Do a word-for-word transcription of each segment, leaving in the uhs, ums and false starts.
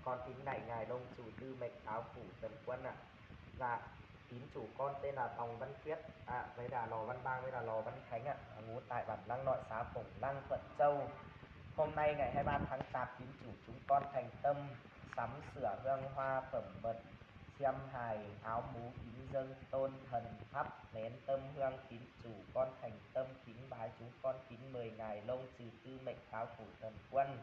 Con thính đảy ngài lông chủ tư mệnh cáo phủ tần quân ạ. Dạ, thím chủ con tên là Tòng Văn Quyết ạ, với là Lò Văn Bang, với là Lò Văn Khánh ạ, ngụ tại bản Lăng Nội, xã Phổng Lăng, Thuận Châu. Hôm nay ngày hai mươi ba tháng chạp, thím chủ chúng con thành tâm sắm sửa hương hoa phẩm mật, xiêm hài, áo mũ kính dâng tôn thần thắp nén tâm hương, thím chủ con thành tâm kính bái, chúng con kính mời ngài lông chủ tư mệnh cáo phủ tần quân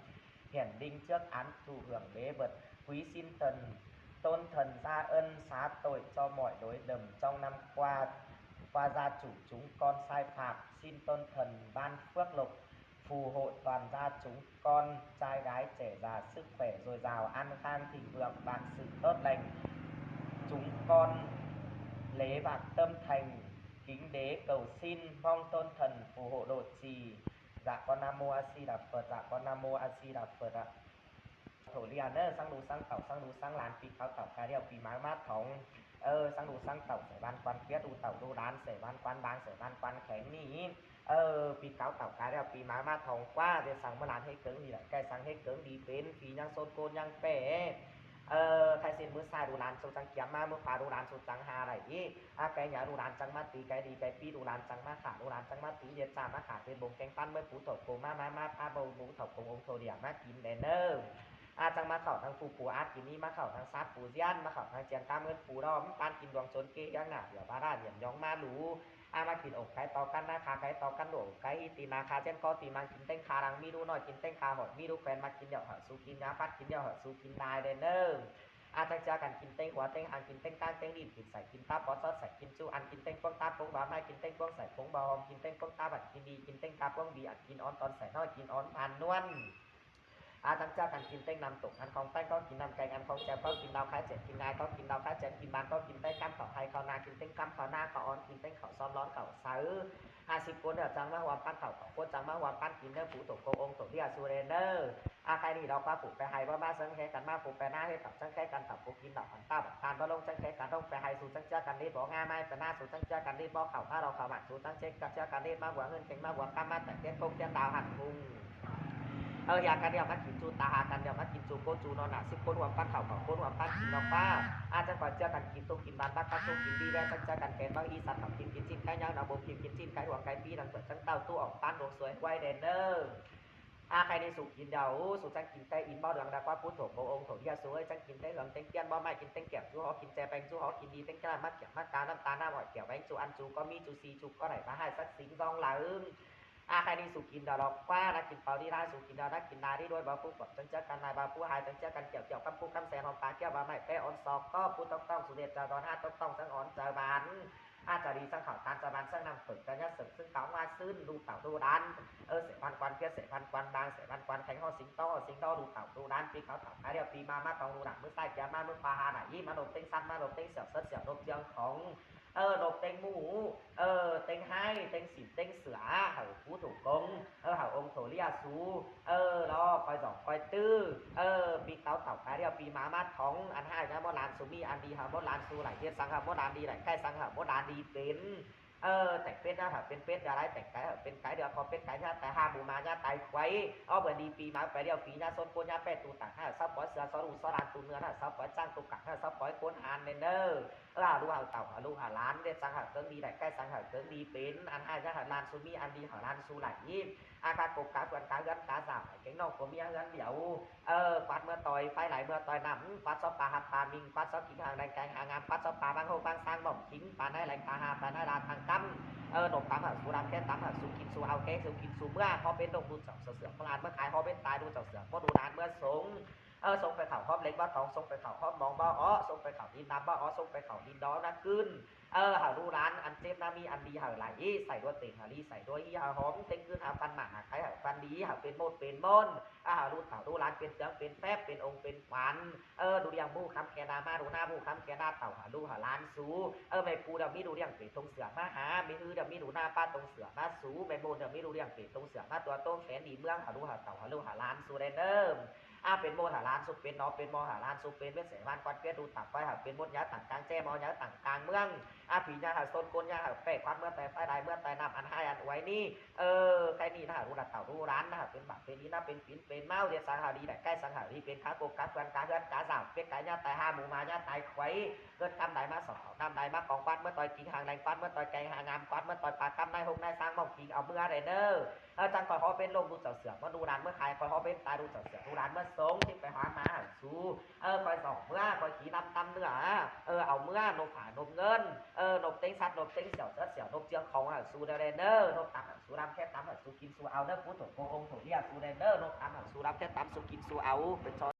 hiển linh trước án thụ hưởng lễ vật. Quý xin thần, tôn thần ra ân xá tội cho mọi lỗi lầm trong năm qua, qua gia chủ chúng con sai phạm. Xin tôn thần ban phước lộc phù hộ toàn gia chúng con, trai gái trẻ già, sức khỏe dồi dào, an khang thịnh vượng, vạn sự tốt lành. Chúng con lễ bạc tâm thành kính đế cầu xin, mong tôn thần phù hộ độ trì. Dạ con Nam Mô A Di Đà Phật, dạ con Nam Mô A Di Đà Phật ạ. Thổ lia ꞌnớ, ꞌsướng đu ꞌsướng tảu, ꞌsướng đu ꞌsướng lan, pi cáo tảu ca điêu pi máư ꞌmá thong. Ơ, ꞌsướng đu ꞌsướng tảu sẻ ꞌvan quan ꞌquiến, đu tảu đu đán sẻ ꞌvan quan bang, sẻ ꞌvan quan kheng ꞌnị. Ơ, pi cáo tảu ca điêu pi máư ꞌmá thong ꞌquá, ꞌdệt săng ꞌmưa lan ꞌhế cớng đi đảy, ꞌcai săng ꞌhế cớng đi pên, phi ꞌnhắng ꞌsốn ꞌcốn ꞌnhắng ꞌpẹ. Ơ, ꞌkhạy ꞌsịn ꞌmưa ꞌsai đu lan ꞌsú chắng kiêm ꞌmá, ꞌmưa ꞌkhua đu lan ꞌsú chắng ha đảy. A, ꞌcai ꞌnhá đu lan chắng ꞌmá tí, ꞌcai đi ꞌcai ꞌpi đu lan chắng ꞌmá khả, đu lan chắng ꞌmá tí, ꞌdệt ꞌchạ ꞌmá khả, ꞌdệt bông keng ꞌpắn ꞌmưa pú thổ cô ꞌmá, ꞌmá ꞌmá ꞌpá bâu pú thổ cô ống thổ điẻm ꞌmá kin đen ꞌnớ. A, chắng ꞌmá khảu ꞌnăng phu pú át kin ꞌnị, ꞌmá khảu ꞌnăng sắt pú ꞌdiến, ꞌmá khảu ꞌnăng chiên cá ꞌmướn pú đo, ꞌmá ꞌpán kin luông chốn ké ꞌhiếng nả, ꞌviạk bá đa nhiêm ꞌnhóng ꞌmá lú. A, ꞌmá kin ống cái to căn ꞌná khả, cái to căn đu ống cái ꞌhịt ti ꞌná khả, ꞌdệt ꞌcó ti mang kin ꞌtếng khả, đang ꞌmí đu ꞌnọi kin ꞌtếng khả, ꞌhọt ꞌmí đu ꞌkhoen ꞌmá kin ꞌlẹo hảư sú kin, ꞌmá ꞌpắt kin ꞌlẹo hảư sú kin lai đen ꞌnớ. A, chắng ꞌchớ căn kin ꞌtếng hua ꞌtếng hang, kin ꞌtếng ꞌtáng ꞌtếng đin, kin sảy kin tắp, bót sót sảy kin ꞌchu ăn, kin ꞌtếng ꞌpóng tắp ꞌpóng bá ꞌmái, kin ꞌtếng ꞌpóng sảy ꞌpóng bá hom, kin ꞌtếng ꞌpóng tắp ăn kin đi, kin ꞌtếng tắp ꞌpóng đi ăn kin ón, ton sảy ꞌnọi kin ón phan ꞌnuôn. A, chắng ꞌchớ căn kin ꞌtếng năm tủng ăn khong ꞌpéng, ꞌcó kin năm keng ăn khong chém, ꞌcó kin ꞌlau khái chém kin ngai, ꞌcó kin ꞌlau khái chém kin ban, ꞌcó kin ꞌtếng ꞌcắm khảu ꞌhay khảu ꞌná, kin ꞌtếng ꞌcắm khảu ꞌná khảu ón, kin ꞌtếng khảu sóm lón khảu sáư. A, síp ꞌcốn ꞌnị chắng ꞌmá ꞌhuôm ꞌpắn khảu, khảu ꞌcốn chắng ꞌmá ꞌhuôm ꞌpắn kin ꞌnớ, pú thổ cô ống thổ ꞌlia su đen ꞌnớ. A, ꞌkhạy ꞌnị ꞌlẹo ꞌquá phủ pay ꞌhay báu ꞌmá, chắng ꞌkhé căn ꞌmá pú pay ꞌná, ꞌhế tảu chắng ꞌkhé căn tảu, pú kin đỏ ăn táo bỏng than báu ꞌlống, chắng ꞌkhé căn ꞌlống pay ꞌhay su, chắng ꞌchớ căn đít bók ꞌngá ꞌmái pay ꞌná su, chắng ꞌchớ căn đít bók khảu ꞌmá đo khảu mẳn su, chắng ꞌchớ căn đít ꞌmá bua ꞌngớn kheng, ꞌmá bua ꞌcắm, ꞌmá tẻng ꞌtiến ꞌcốc ꞌtiến đao hẳn hung. Ơ, ꞌhiạk căn ꞌlẹo ꞌmá kin ꞌchu ta, ꞌhiạk căn ꞌlẹo ꞌmá kin ꞌchu ꞌcốn ꞌchu ꞌnọn nả, síp ꞌcốn ꞌhuôm ꞌpắn khảu, khảu ꞌcốn ꞌhuôm ꞌpắn kin ꞌnọ ꞌquá. A, chắng ꞌcọ ꞌchớ căn kin ꞌtụ kin ban, bác ꞌcắm ꞌtụ kin đi ꞌvén, chắng ꞌchớ căn kén bác ꞌí săn khảu kin, kin ꞌchịn ꞌcái ꞌnhắng ꞌnọ bông kin, kin ꞌchịn ꞌcái ꞌhuôm ꞌcái ꞌpi, đang ꞌpưa chắng ꞌtạu ꞌtụ ỏng ꞌpắn đuông suối ꞌquáy đen ꞌnớ. A, ꞌkhạy ꞌnị su kin đao, su chắng kin ꞌtếng in báu đường đa ꞌquá pú thổ cô ống thổ ꞌlia su ơi, chắng kin ꞌtếng hương ꞌtếng ꞌtiến báu ꞌmạy, kin ꞌtếng kẻo ꞌchu hó kin che peng ꞌchu hó kin đi, ꞌtếng ꞌchạ ꞌmá kẻo ꞌmá cá ꞌnặm ta ꞌnặm ỏi kẻo beng ꞌchu ăn ꞌchu ꞌcó ꞌmí ꞌchu si ꞌchu ꞌcó đảy bá ꞌhại sắc sính ꞌdóng lăng. A, ꞌkhạy ꞌnị su kin đao ꞌlẹo ꞌquá, ꞌná kin pau đi ꞌná su kin đao, ꞌná kin ꞌná đi đuối báu pú quặp, chắng ꞌchớ căn nai báu pú ꞌhại, chắng ꞌchớ căn kẻo kẻo ꞌcắm pú ꞌcắm sen hom pá kẻo bá ꞌmạy ꞌpé ón sọc ꞌcó pú tốc ꞌtóng su đet chaư đón ꞌhá tốc ꞌtóng chắng ón chaư ban. A, chaư đi chắng khảu ꞌtan chaư ban chắng năm phửng chaư ꞌnhá sửng ꞌsướng cáo ꞌnga ꞌsướng đu tảu đu đán. Ơ, sẻ ꞌvan quan ꞌquiến, sẻ ꞌvan quan bang, sẻ ꞌvan quan kheng, ꞌhó sính ꞌtó, ꞌhó sính ꞌtó, đu tảu đu đán, pi cáo tảu cá ꞌlẹo pi ꞌmá ꞌmá thong đu đảng ꞌmứa ꞌsai kia ꞌmá ꞌmứa ꞌkhua ha nả ꞌí, ꞌmá ꞌnộp ꞌtếng sắt, ꞌmá ꞌnộp ꞌtếng sẻo sớt sẻo ꞌnộp ꞌchương khong. Ơ, ꞌnộp ꞌtếng ꞌmú, ơ, ꞌtếng ꞌhái, ꞌtếng sỉm, ꞌtếng sửa, hảư pú thổ công, ơ, hảư ống thổ ꞌlia su, ơ, ꞌlẹo ꞌcoi dỏng ꞌcoi ꞌtứ, ơ, pi cáo tảu cá ꞌlẹo pi ꞌmá ꞌmá thong, ăn ꞌhại ꞌnhá ꞌmá lan su ꞌmí, ăn đi hảư ꞌmá lan su đảy, ꞌdệt săng hảư ꞌmá lan đi đảy, ꞌcai săng hảư ꞌmá lan đi pên. Ơ, tẻng pết ꞌnhá hảư pên pết, ꞌva đái tẻng cái hảư pên cái, ꞌlẹo ꞌcọ pết cái ꞌnhá tai ha, bu ꞌmá ꞌnhá tai khuây. Ók bươn đi pi ꞌmá pay ꞌlẹo pi ꞌnhá ꞌsốn ꞌcốn ꞌnhá ꞌpẹ tu tẳng ꞌnhá hảư sáu pói sưa, sáu đu sáu đán tu ꞌnưa ꞌnhá hảư sáu pói ꞌcháng, tu cẳng ꞌnhá hảư sáu pói ꞌcốn han đen ꞌnớ. Ơ, hảư ꞌlụk hảư tảu, hảư ꞌlụk hảư lan, ꞌdệt săng hảư cớng đi đảy, ꞌcai săng hảư cớng đi pên, ăn ꞌhại ꞌnhá hảư lan su ꞌmí, ăn đi hảư lan su đảy. A, cá cốc cá ꞌphươn cá ꞌhướn cá dảo, kéng ꞌnọng cô ꞌmí ꞌhướn đẻo. Ơ, quát ꞌmưa ꞌtoi, ꞌpái lai ꞌmưa ꞌtoi năm, quát sóp pa hăn pa minh, quát sóp kin hăng đen keng hăng ngăm, quát sóp pa ꞌváng ꞌhốc ꞌváng ꞌsáng ꞌmỏng kin, pa ꞌnái leng pa ha, pa ꞌnái đa thăng ꞌcắm. Ơ, ꞌnộp tắm hảư su đăm, ké tắm hảư su kin su au, ké su kin su ꞌmưa, ꞌhó pên ꞌnọng đu chảu sửa sửa ꞌmưa lan ꞌmưa khai, ꞌhó pên tai đu chảu sửa ꞌmưa đu đán ꞌmưa sống. Ơ, sống pay khảu ꞌhóm lếng báu thong, sống pay khảu ꞌhóm mong báu ók, sống pay khảu đin đăm báu ók, sống pay khảu đin đóm ꞌnhá ꞌcứn. Ơ, hảư ꞌlụk lan ăn chếp ꞌnhá ꞌmí, ăn đi hảư đảy, sảy đuôi tẻng hảư đi, sảy đuôi ꞌhí hảư hóm, ꞌtếng ꞌcứn hảư ꞌphắn mả hảư cái hảư ꞌphắn đi, hảư pên ꞌmôn pên ꞌmôn. A, hảư ꞌlụk tảu ꞌlụk lan pên tướng pên phép, pên ống pên quán. Ơ, đu ꞌliệng ꞌmú khắm khe ꞌna ꞌmá, đu ꞌna ꞌmú khắm khe ꞌna, tảu hảư ꞌlụk hảư lan su. Ơ, ꞌme pu đeo ꞌmí đu ꞌliệng pê tông sửa ꞌmá ha, ꞌme ꞌhứ đeo ꞌmí đu ꞌna ꞌpá tông sửa ꞌmá su, ꞌme ꞌmôn đeo ꞌmí đu ꞌliệng pê tông sửa ꞌmá tua tông phén đi ꞌmướng, hảư ꞌlụk hảư tảu hảư ꞌlụk hảư lan su đen ꞌnớ. A, pên ꞌmôn hả lan sụp pên nó, pên ꞌmo hả lan sụp pên, mết sẻ ꞌvan quan ꞌquiến đu tạp ꞌvái hả pên ꞌmôn nháư tẳng cang ꞌchẹ ꞌmo nháư tẳng cang ꞌmướng. A, ꞌpi nháư hả ꞌsốn ꞌcốn nháư hả ꞌpẹ ꞌquán ꞌmứa ꞌtoi ꞌpái lai ꞌmứa ꞌtoi ꞌnặm ăn ꞌhại ăn uối ꞌnị. Ơ, ꞌkhạy ꞌnị ꞌnạ hả đu lả tảu đu đán ꞌnạ hả pên bảng pên đi ꞌnạ pên pín pên ꞌmáo, ꞌdệt săng hả đi đảy ꞌcạy săng hả đi pên cá cốc cá ꞌphươn cá ꞌhướn cá dảo, pết cá ꞌnhá tai ha mù ma ꞌnhá tai khuấy. ꞌHướn ꞌcắm đai ꞌmá sỏng khảu ꞌnặm đai ꞌmá cong ꞌquán ꞌmứa ꞌtoi king hang leng ꞌquán ꞌmứa ꞌtoi keng hang ngam ꞌquán ꞌmứa ꞌtoi pá ꞌcắm ꞌnái ꞌhông ꞌnái ꞌsáng ꞌmọng king au ꞌmứa đảy ꞌnớ. Ơ, chắng khỏi ꞌhó pên ꞌlống đu chảu sửa ꞌmá đu đán ꞌmứa khai, khỏi ꞌhó pên tai đu chảu sửa đu đán ꞌmứa sống ꞌchí pay hó ꞌmá hả su. Ơ, khỏi dỏng ꞌmứa khỏi khí ꞌnăm ꞌtăm ꞌnưa. Ơ, au ꞌmứa ꞌnộp phả ꞌnộp ꞌngớn. Ơ, ꞌnộp ꞌtếng sắt ꞌnộp ꞌtếng sẻo sớt sẻo ꞌnộp ꞌchương khong hả su đeo đen ꞌnớ. ꞌNộp tắm hả su đăm khét tắm hả su kin su au ꞌnớ, pú thổ cô ông thổ ꞌliạk su đen ꞌnớ. ꞌNộp tắm hả su đăm khét tắm su kin su au pên ꞌchoi